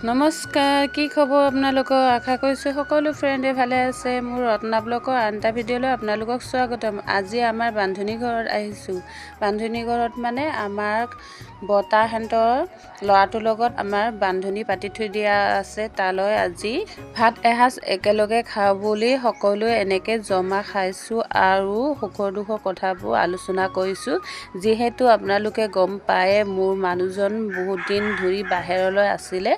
নমস্কাৰ, কি খবৰ আপোনালোকৰ? আশা কৰিছোঁ সকলো ফ্ৰেণ্ডে ভালে আছে। মোৰ ৰত্না ব্লগৰ আন এটা ভিডিঅ'লৈ আপোনালোকক স্বাগতম। আজি আমাৰ বান্ধনী ঘৰত আহিছোঁ। বান্ধনী ঘৰত মানে আমাৰ বৰ্তাহঁতৰ ল'ৰাটোৰ লগত আমাৰ বান্ধনী পাতি থৈ দিয়া আছে। তালৈ আজি ভাত এসাঁজ একেলগে খাওঁ বুলি সকলোৱে এনেকৈ জমা খাইছোঁ আৰু সুখৰ দুখৰ কথাবোৰ আলোচনা কৰিছোঁ। যিহেতু আপোনালোকে গম পায়ে, মোৰ মানুহজন বহুত দিন ধৰি বাহিৰলৈ আছিলে।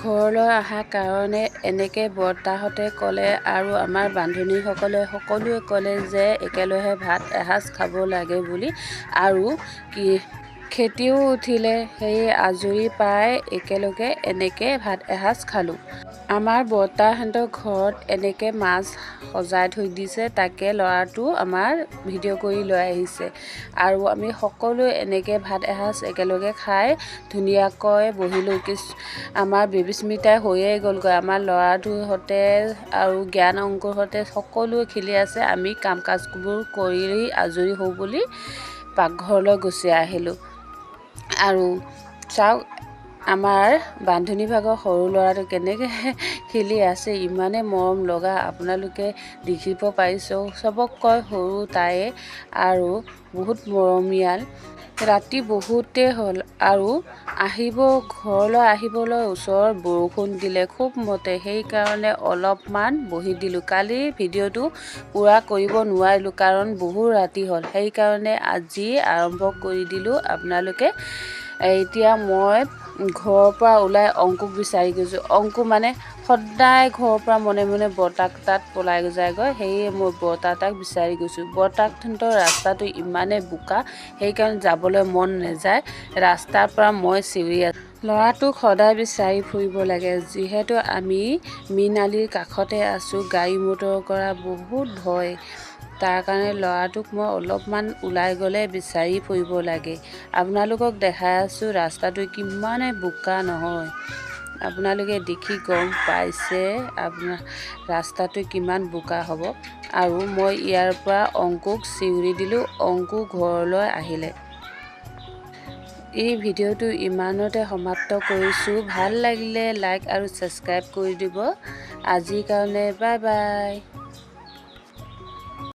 ঘৰলৈ অহাৰ কাৰণে এনেকৈ বৰ্তাহঁতে ক'লে আৰু আমাৰ বান্ধনীসকলে সকলোৱে ক'লে যে একেলগে ভাত এসাঁজ খাব লাগে বুলি। আৰু কি খেতিও উঠিলে, সেয়ে আজৰি পাই একেলগে এনেকৈ ভাত এসাঁজ খালোঁ। আমাৰ বৰ্তাহঁতৰ ঘৰত এনেকৈ মাছ সজাই থৈ দিছে, তাকে ল'ৰাটো আমাৰ ভিডিঅ' কৰি লৈ আহিছে। আৰু আমি সকলোৱে এনেকৈ ভাত এসাঁজ একেলগে খাই ধুনীয়াকৈ বহিলোঁ। কিছু আমাৰ বেবীস্মিতাই হৈয়ে গ'লগৈ। আমাৰ ল'ৰাটোহঁতে আৰু জ্ঞান অংকুৰহঁতে সকলোৱে খেলি আছে। আমি কাম কাজবোৰ কৰি আজৰি হওঁ বুলি পাকঘৰলৈ গুচি আহিলোঁ। আৰু চাওক, আমাৰ বান্ধনী ভাগৰ সৰু ল'ৰাটো কেনেকৈ খেলি আছে, ইমানেই মৰম লগা। আপোনালোকে দেখিব পাৰিছে, চবতকৈ সৰু তায়ে আৰু বহুত মৰমীয়াল। ৰাতি বহুতেই হ'ল আৰু আহিব ঘৰলৈ আহিবলৈ ওচৰত বৰষুণ দিলে খুব মতে, সেইকাৰণে অলপমান বহি দিলোঁ। কালি ভিডিঅ'টো পূৰা কৰিব নোৱাৰিলোঁ, কাৰণ বহু ৰাতি হ'ল। সেইকাৰণে আজি আৰম্ভ কৰি দিলোঁ। আপোনালোকে এতিয়া মই ঘৰৰ পৰা ওলাই অংকুক বিচাৰি গৈছোঁ। অংকু মানে সদায় ঘৰৰ পৰা মনে মনে বৰ্তাক তাত পলাই যায়গৈ। সেয়ে মই বৰ্তা তাক বিচাৰি গৈছোঁ। বৰ্তাকহঁতৰ ৰাস্তাটো ইমানেই বোকা, সেইকাৰণে যাবলৈ মন নাযায়। ৰাস্তাৰ পৰা মই চিঞৰি আছোঁ। ল'ৰাটোক সদায় বিচাৰি ফুৰিব লাগে। যিহেতু আমি মীনালিৰ কাষতে আছোঁ, গাড়ী মটৰ কৰা বহুত ভয়। তাৰ কাৰণে ল'ৰাটোক মই অলপমান ওলাই গ'লে বিচাৰি ফুৰিব লাগে। আপোনালোকক দেখাই আছোঁ, ৰাস্তাটো কিমানে বোকা নহয়, আপোনালোকে দেখি গম পাইছে আপোনাৰ ৰাস্তাটো কিমান বোকা হ'ব। আৰু মই ইয়াৰ পৰা অংকুক চিঞৰি দিলোঁ, অংকু ঘৰলৈ আহিলে। এই ভিডিঅ'টো ইমানতে সমাপ্ত কৰিছোঁ। ভাল লাগিলে লাইক আৰু ছাবস্ক্ৰাইব কৰি দিব। আজিৰ কাৰণে বাই বাই।